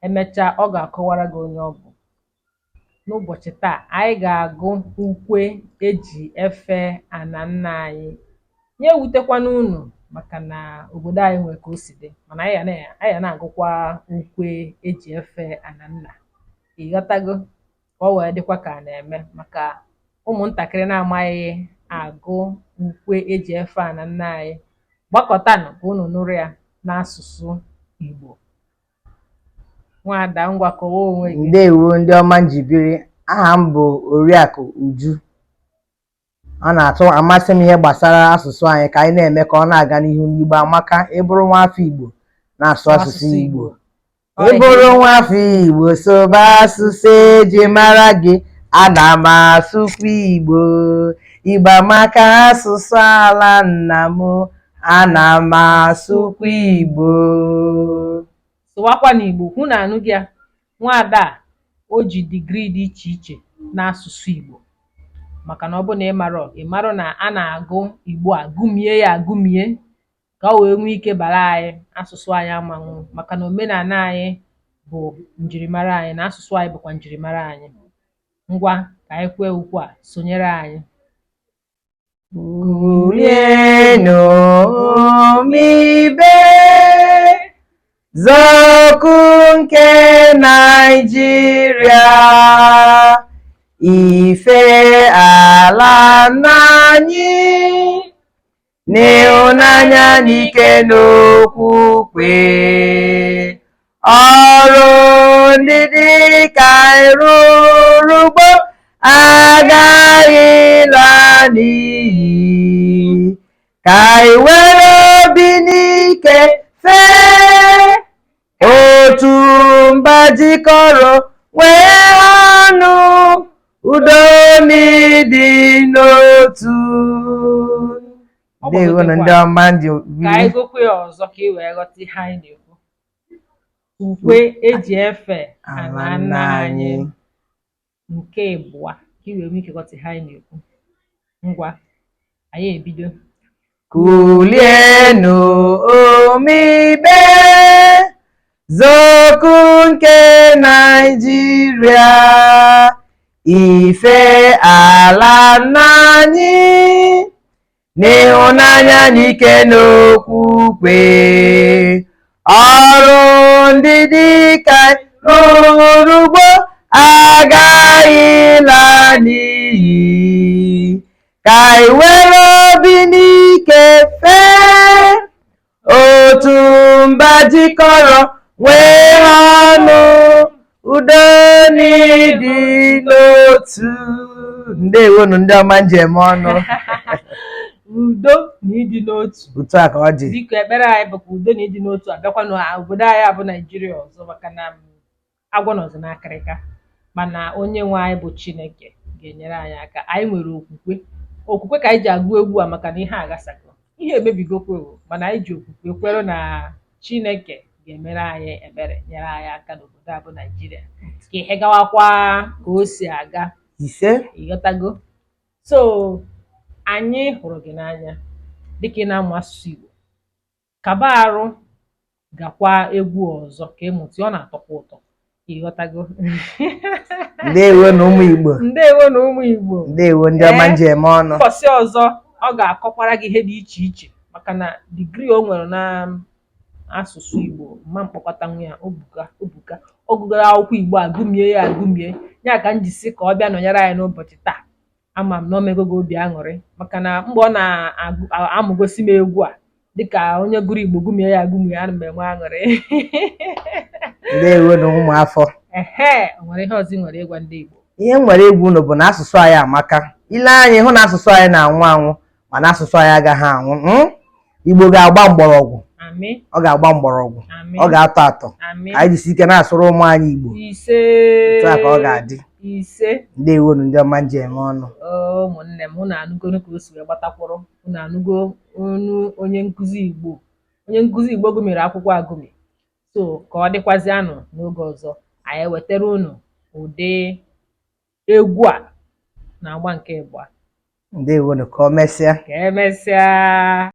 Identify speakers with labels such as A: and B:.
A: Emechaa, ọ ga-akọwara gị onye ọ bụ. N'ụbọchị taa, anyị ga-agụ ukwe eji efe ana nna anyị. Ya ewutekwana unu maka na obodo anyị nwere ka o si dị, mana anyị ga na-agụkwa ukwe eji efe ana nna. Ịghọtago? Ka ọ wee dịkwa ka a na-eme maka ụmụntakịrị na-amaghị agụ ukwe eji efe ana nna anyị. Gbakọtanụ ka unu nụrụ ya n'asụsụ Igbo. Nwada, ngwa, kọwaa onwe gị.
B: Ndewo, ndị ọma njibiri. Aha m bụ Oriakụ Uju. Ọ na-atụ amasị m ihe gbasara asụsụ anyị, ka anyị na-eme ka ọ na-aga n'ihu. n'Igbo amaka. Ị bụrụ nwa afọ Igbo, na-asụ asụsụ Igbo. Ị bụrụ nwa afọ Igbo, soba asụsụ eji mara gị. Ana m asụkwa Igbo. Igbo amaka, asụsụ ala nna m. Ana m asụkwa Igbo.
A: Sụwakwa n'Igbo. Hụ na anụ gị ya. Nwaada a, o ji degree dị iche iche n'asụsụ Igbo, maka na ọ bụ na ị marọ na a na-agụ Igbo a gụmie ya agụmie ka o wee nwee ike bara anyị asụsụ anyị amanwụ, maka na omenala anyị bụ njirimara anyị, na asụsụ anyị bụkwa njirimara anyị. Ngwa, ka anyị kwee ukwe a, sonyere anyị.
B: Kulienụ, ụmụ ibe, zoku nke Naịjirịa, ife ala nna anyị n'ịhụnanya, n'ike, n'okwukwe. Ọrụ ndị dị ka anyị rụrụ gboo agaghị laa n'iyi. Ka anyị were obi n'ike fee otu mba jikọrọ, nwee ọnụ udo n'ịdị n'otu.
A: Ọ
B: Ndewonu, ndị ọma ndị
A: Ka anyị gụkwa ya ọzọ ka ị wee ghọta ihe anyị na-ekwu. Ukwe eji efe ala nna anyị nke ịbụa, ka ị wee nwee ike ghọta ihe anyị na-ekwu. Ngwa, anyị ebido.
B: Kulienụ, ụmụ ibe, zoku nke Naịjirịa, ife ala nna anyị n'ịhụnanya, n'ike, n'okwukwe. Ọrụ ndị dị ka rụrụ gboo agaghị laa n'iyi. Ka anyị were obi n'ike fee otu mba jikọrọ, nwee ọnụ udo n'ịdị n'otu. Ndewonu, ndị ọma njem ọnụ.
A: Udo na ịdị n'otu.
B: Otu a ka ọ dị.
A: Biko, ekpere anyị bụ ka udo na ịdị n'otu abịakwa n'obodo anyị abụ Naijiria ọzọ, maka na agwọ nọzi n'akịrịka, mana onye nwe anyị bụ Chineke ga-enyere anyị aka. Anyị nwere okwukwe. Okwukwe ka anyị ji agụ egwu a, maka na ihe agasago, ihe emebigokwe o, mana anyị ji okwukwe kwere na Chineke ga-emere anyị ebere, nyere anyị aka n'obodo a bụ Naijiria, ka ihe gawakwa ka o si aga.
B: Ise.
A: Ịghọtago? So anyị hụrụ gị n'anya dịka ị na-amụ asụsụ Igbo. Kaba arụ gakwa egwu ọzọ ka ịmụta ya, ọ na-atọkwa ụtọ. Ịghọtago?
B: Ndewo na ụmụ Igbo.
A: Ndewo na ụmụ Igbo.
B: Ndewo, ndị ọma njem ọnụ.
A: Mbọsị ọzọ, ọ ga-akọkwara gị ihe dị iche iche, maka na degree o nwere na asụsụ Igbo mma mkpọkọta nwa ya obuka obuka. Ọ gụgara akwụkwọ Igbo a gụmie ya agụmie ya, ka m ji sị ka ọ bịa nọnyere anyị n'ụbọchị taa. Ama m na o mego gị obi aṅụrị, maka na mgbe ọ na-amụgosi m egwu a, dịka onye gụrụ Igbo gụmie ya agụmie, ana m enwe aṅụrị.
B: Ndewo na ụmụafọ.
A: Ehe, o nwere ihe ọzọ ị nwere ịgwa ndị Igbo?
B: Ihe m nwere egwu unu bụ na asụsụ anyị amaka. Ile anyị hụ na asụsụ anyị na-anwụ anwụ, mana asụsụ anyị agaghị anwụ. Igbo ga-agba mgbọrọgwụ.
A: Amị.
B: Ọ ga-agba mgbọrọgwụ.
A: Amị.
B: Ọ ga-atọ atọ.
A: Amị.
B: Anyị jisi ike na-asụrụ ụmụ anyị Igbo.
A: Ise.
B: Otu a ka ọ ga-adị.
A: Ise.
B: Ndewonu, ndị ọma njem ọnụ.
A: Ụmụnne m, unu anụgonu ka o si wee gbatakwụrụ. Unu anụgo onu onye nkụzi Igbo, onye nkụzi Igbo gụmiri akwụkwọ agụmi. So ka ọ dịkwazianụ n'oge ọzọ, anyị ewetara unu ụdị egwu a na agba nke ịbụa.
B: Ndewonu, ka o mesịa.
A: Ka emesịa.